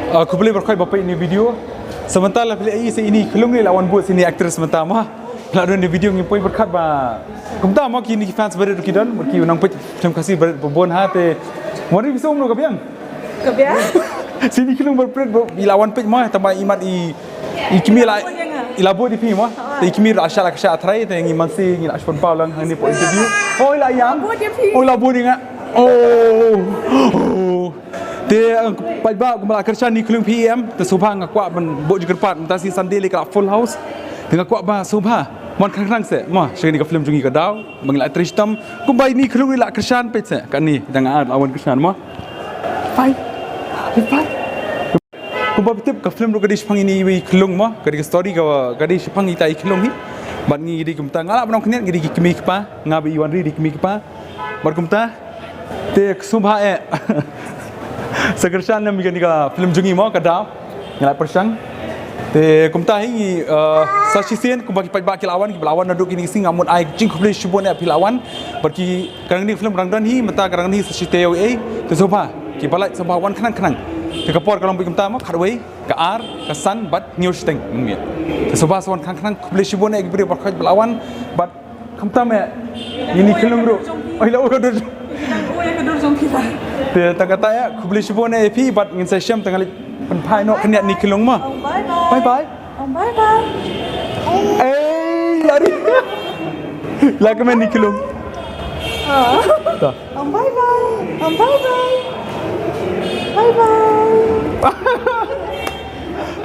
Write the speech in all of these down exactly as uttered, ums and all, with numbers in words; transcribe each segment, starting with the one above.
Ah, khublei barkhot ba peit ïa ine i video. Sa mynta la phi la ïohi sa ine i khyllung ne la wan bud sa ine i actress mynta mo. La don ine i video ngi poi barkhot ba. Kumta mo kine ki fans barit ruh ki don, ki nang peit film Khasi barit ba bun ha te. Wan ri biang mo ka biang. Ka biang. Sa ine i khyllung barit ba i la wan peit mo, tang ba i mat i, i kmie la, i la bud ïa phi mo. Te i kmie ruh la shah la kyrshan trai, te ngi man sha ngi la shu pynpaw lang hangne hapoh interview. Oh, i la ïam. Bud ïa phi. Oh, i la bud ïa nga. Oh. Oh. Te, eh, paidbah, kumba la kyrshan ine i khyllung phi em, te sngewbha nga kwah ban buh jingkyrpad, mynta sngi Sunday lei ka la full house. Te nga kwah ba sngewbha wan khnang khnang seh mo sha kane ka film jong ngi Ka Daw, ba ngi la trei shitom. Kumba ine i khyllung la kyrshan peit seh, kane da nga la wan kyrshan mo. Bye. Bye. Kumba phi tip ka film ruh ka dei shaphang ine iwei i khyllung mo, ka dei ka story ka, ka dei shaphang ita i khyllung hi. Bad ngi dei kumta, nga lah ban ong khyndiat, ngi dei ki kmie kpa, nga bad i Wanri dei kmie kpa. Bad kumta te sngewbha eh. Sa kyrshan lem ïa kane ka film jong ngi mo Ka Daw. Ngi la pyrshang. Te kumta hi ngi, eh, sa shisien kumba ki paidbah ki la wan, ki la wan naduh kine ki sngi, nga mut ai jingkhublei shibun eh phi la wan. Bad ki, ka dang don film dang don hi, mynta ka dang don hi sa shi taïew eh. Te sngewbha ki ba lait sngewbha wan khnang khnang. Te ka por ka long beit kumta mo, khatwei, ka ar, ka san bad hynñiew shiteng mynmiet. Te sngewbha sa wan khnang khnang, khublei shibun eh ki briew barkhot ba la wan. Bad khamtam eh ine i khyllung ruh. Oi, la ur ka dur. Te tang kata eh, khublei shibun eh ïa phi bad ngin sa ïashem, tang nga leit pynphai noh khyndiat ine i khyllung mo. Bye bye. Bye bye. Bye bye. Eh, lari. La kmen ine i khyllung. Ta. Bye bye. Bye bye. Bye bye.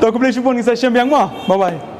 Ta, khublei shibun, ngin sa ïashem biang mo. Bye bye.